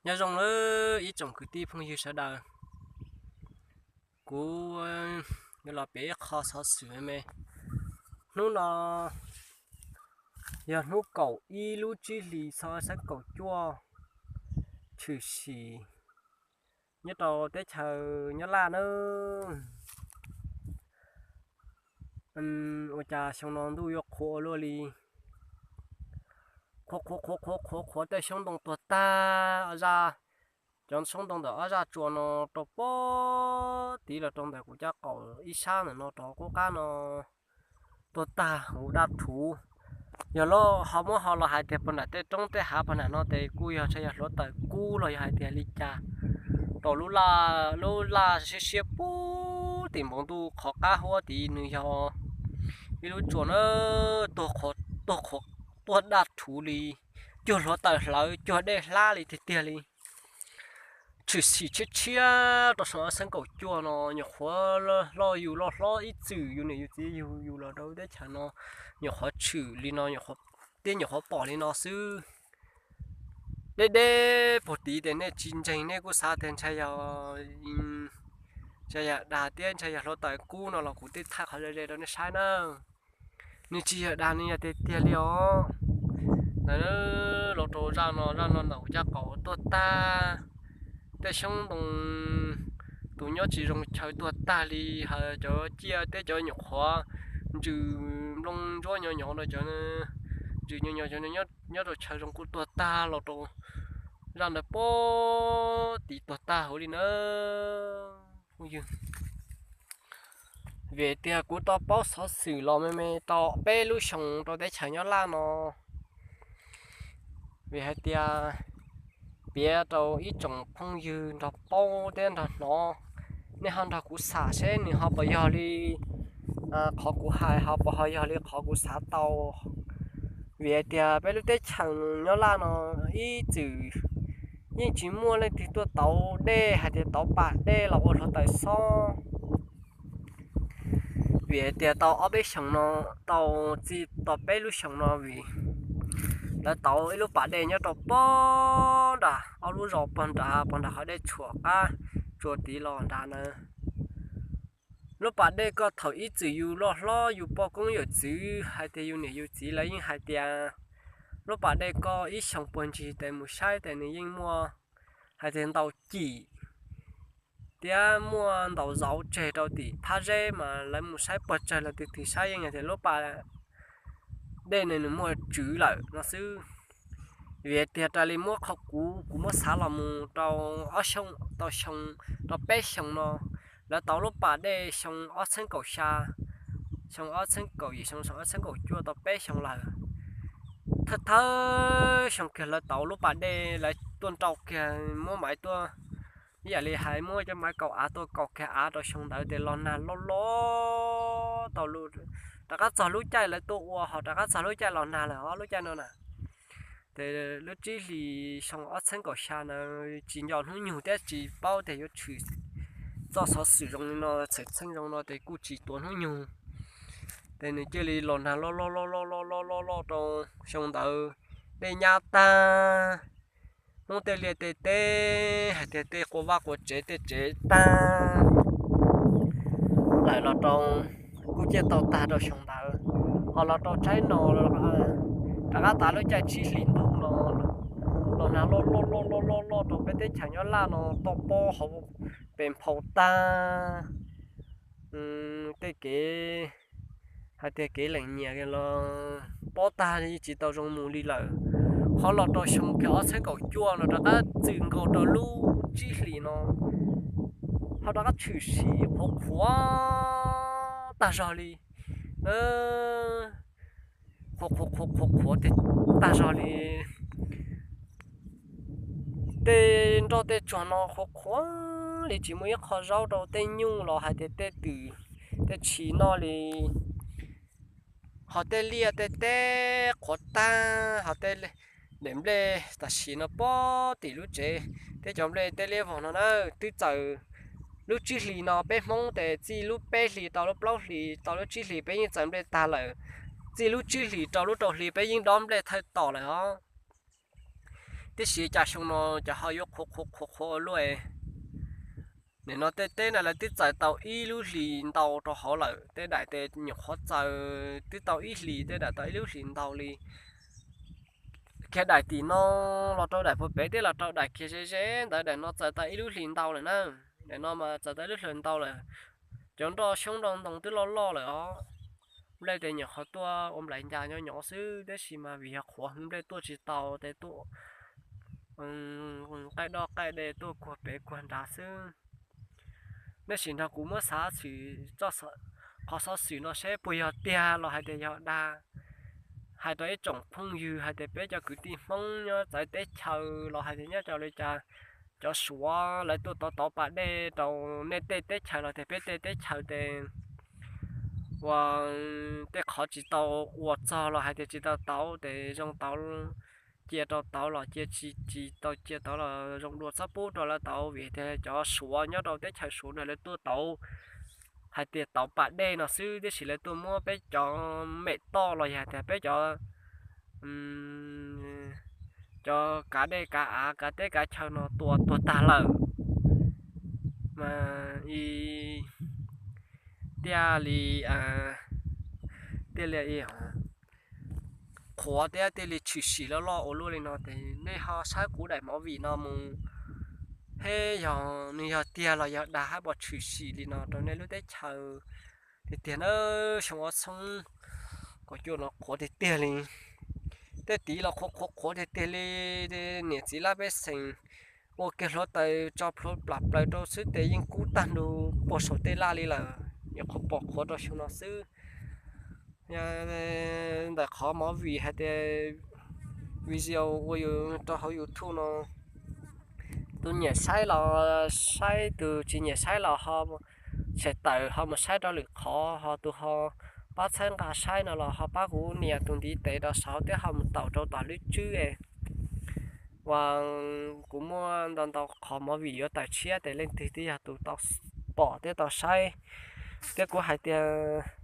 Nyob zoo nawb ib tsoom kwv tij phooj ywg sawv daws, kuv yuav los piav ib qho xov xwm me me. Hnub no yog hnub kaum ib lub tsib hlis xyoo ob txhiab kaum cuaj, tshwm sim nyob rau teb chaws Nyab Laj nawb. Ua cas xyoo no ntuj yuav qhuav ua luaj li, qhuav qhuav qhuav qhuav qhuav qhuav tej xyoob ntoo tuag tag ob zaj. Cov xyoob ntoo ntawm ob zaj tsua no rau pem tid los rau ntawm kuv caj qaum ib sab ntawm no rov qub qab no tuag tag huv daj rhuv. Yog lawv ho muab ho los hais tias puag nram tej roob tej hav puag nram no ces kuj yog ntshai yog hluav taws kub los yog hais tias li cas rau lub laj siab siab puag tim npoo ntuj qhov qab huab tid nws yog ib lub tsua na, tuag qhuav, tuag daj rhuv li, cuag hluav taws hlawv cuag dej hlab li tiag tiag li. Tshwm sim tshiab tshiab rau xyoo ob txhiab kaum cuaj no nyuam qhuav hlob yus loj hlob ib txwm yus niam yus txiv yug yus los rau teb chaws no, nyuam qhuav tshwm li no, thiab nyuam qhuav pom li no xwb. Deb deb puag tid ces nej tsis ntseeg nej kuj xav tias ntshai yog, ntshai yog dag thiab ntshai yog hluav taws kub no los kuv twb thaij qhov ze ze rau nej saib na. Nws tsis yog dag, nws yog tiag tiag li os. Ntawd los rau zaj no, zaj no ntawm kuv caj qaum tuag tag, tej xyoob ntoo tus nyob tsis zoo chaw tuag tag li, hos cov ciaj thiab cov nyuam qhuav ntsws nplooj ntsuab nyo nyo no, cov ntsws nyo nyo cov nyob rau chaw zoo kuj tuag tag los rau zaj ntawd pem tid tuag tag huv li na. Vim tias kuv tau paub xov xwm los me me tau peb lub xyoo rau teb chaws Nyab Laj no, vim hais tias piav rau ib tsoom phooj ywg nrog paub thiab nrog hnov, nej ho nrog kuv xam seb nws ho puas yog li qhov kuv hais, ho puas ho yog li qhov kuv xav tau. Vim hais tias peb lub teb chaws Nyab Laj no ib txwm yeej tsis muaj leej twg tuaj tauv dej hais tias tauv pam dej los ua hluav taws xob. Vim hais tias tau ob peb xyoos no, tau txij tau peb lub xyoos no vim lawv tauv ib lub pas dej nyob rau pem nram ob lub zos pem nram, pem nram qhov dej tshuam qab tsua tid los nrad na. Lub pas dej ko thaum ib txwm yus loj hlob yus poj koob yawm txwv hais tias yus niam yus txiv lawv yeej hais tias lub pas dej ko ib xyoos puag ntsis tes mus saib tes nws yeej muaj hais tias ntaus cim thiab muaj ntaus zauv tseg rau tim phab zeb mas lawv mus saib puag tsawg los twg twg saib yeej tias lub pas dej ne nws muaj tswv lawm no xwb. Vim tias raws li muab qhov kuv, kuv muab xav los mus rau ob xyoo, tau xyoo, rau peb xyoo no, lawv tauv lub pas dej xyoo ob txhiab kaum xya, xyoo ob txhiab kaum yim, xyoo ob txhiab kaum cuaj tau peb xyoo lawm. Thawj thawj xyoo kiag lawv tauv lub pas dej lawv tuaj nrau kiag muab maiv tuaj, ib yam li hais muab cov maiv kaum av tuaj kaum kiag av rau xyoo ntawd tes los nag loj loj tau, rov qab txog lub caij lawv tuaj ua ho rov qab txog lub caij los nag lawm os lub caij no na. Ces lub tsib hlis xyoo ob txhiab kaum xya na, tsis nco hnub nyoog thiab tsis paub tias yuav tshwm txoj xov xwm zoo li no, txhawj txheej zoo no ces kuj tsis tuav hnub nyoog. Ces nws cia li los nag loj loj loj loj loj loj loj loj rau xyoo ntawd, dej nyab tag, Hmoob tej liaj tej teb hais tias tej quas vaj quas tsev tej tsev tag lawm los rau, kuj ciaj tau tag rau xyoo ntawd. Ho los rau tsaib no, rov qab tas lub caij tsib hlis ntuj no, los nag loj loj loj loj loj loj rau peb teb chaws nyob laj no toj pob hauv pes nphau tag. Tej kev hais tias kev leem nyias los pob tag tsis tau zoo mus li lawm. Qhov los rau xyoo kiag ob txhiab kaum cuaj no rov qab txwm nkaus rau lub tsib hlis no, ho rov qab tshwm sim qhuav qhuav tag zog li, qhuav qhuav qhuav qhuav tag zog li. Tej nroj tej tsuag no qhuav qhuav li tsis muaj ib qho zaub rau tej nyuj los hais tias tej twm tej tshis noj li. Ho tej liaj tej teb qhuav tag, ho tej daim nplej tam sim no pob tim lub tsev, tej cov nplej tej liab vog no na, twb txawm lub tsib hlis no peb Hmoob tes txij lub peb hlis tau lub plaub hlis tau lub tsib hlis peb yeej txawm nplej tag lawm, txij lub tsib hlis rau lub rau hli peb yeej dob nplej thawj tom lawm os. Ib sim cas xyoo no ces ho yuav qhuav qhuav qhuav qhuav ua luaj. Nim no tej teb na lawv twb txaws tau ib lub hlis ntau rau hauv lawm, tej daim tes nyuam qhuav txaws twb tau ib hlis, tej daim tau ib lub hlis ntau li. Kiag daim tim no los rau daim puag pem thiab los rau daim kiag ze ze ntawd, daim no txaws tau ib lub hlis ntau lawm na. Daim no mas txaws tau ib lub hlis ntau lawm. Cov nroj xyoob nroj ntoo twb loj loj lawm os. Nplej tes nyuam qhuav tuaj ua nplais ncas nyob nyob xwb, tab sis mas vim yog qhuav heev nplej tuaj tsis tau, tes tuaj qaij doj qaij de tuaj kuag pem kuag nrad xwb. Nej sim nrog kuv muab xav xwm qhov xov xwm no seb puas yog tiag los hais tias yog dag. Hais rau ib tsoom phooj ywg hais tias peb cov kwv tij Hmoob nyob txawv teb chaws los hais tias nyob rau li cas, cov Suav lawv tuaj tov tauv pas dej rau nej tej teb chaws los tias peb tej teb chaws tes ua tej qhov tsis tau ua txog los hais tias tsis tau tauv tes zoo tauv, cia rau tauv los cia, tsis tsis tau cia tauv los zoo dua txhob pub rau lawv tauv, vim tias cov Suav nyob rau teb chaws Suav na lawv tuaj tauv hais tias tauv pas dej no xwb, tiam sis lawv tuaj muab peb cov mem toj los yog tias peb cov, cov kav dej kav av kav teb kav chaw no tua tuag tag lawm. Mas tiag li, tiag li qhuav thiab thiaj li tshwm sim loj loj ua luaj li no ces nej ho saib kuv daim movie no mus, thiab yog nws yog tiag los yog dag hab puas tshwm sim li no rau nej lub teb chaws. Tiag tiag na, xyoo ob txhiab kaum cuaj no qhuav tiag tiag li. Tej tid los qhuav qhuav qhuav tiag tiag li. Niam txiv laj pej xeem ua kiag hluav taws tso plhuav plam plaws rau xwb tes yeej kub tag nrho puag saum tej laj li lawm, nyuam qhuav pom qhuav rau xyoo no xwb. Ntawm qhov movie hais tias video ua rau hauv YouTube no, tus nyiam saib los saib, tus tsis nyiam saib los ho tshaj tawm ho mus saib rau lwm qhov, ho tus ho pab txhawb nqa saib no los ho pab kuv nias tus ntiv tes rau saud thiab ho mus taum rau tom lub tswb. Uas kuv muaj ntau ntau qhov movie yuav tawm tshiab tes leej twg twb yog tus tau pom thiab tau saib, thiab kuv hais tias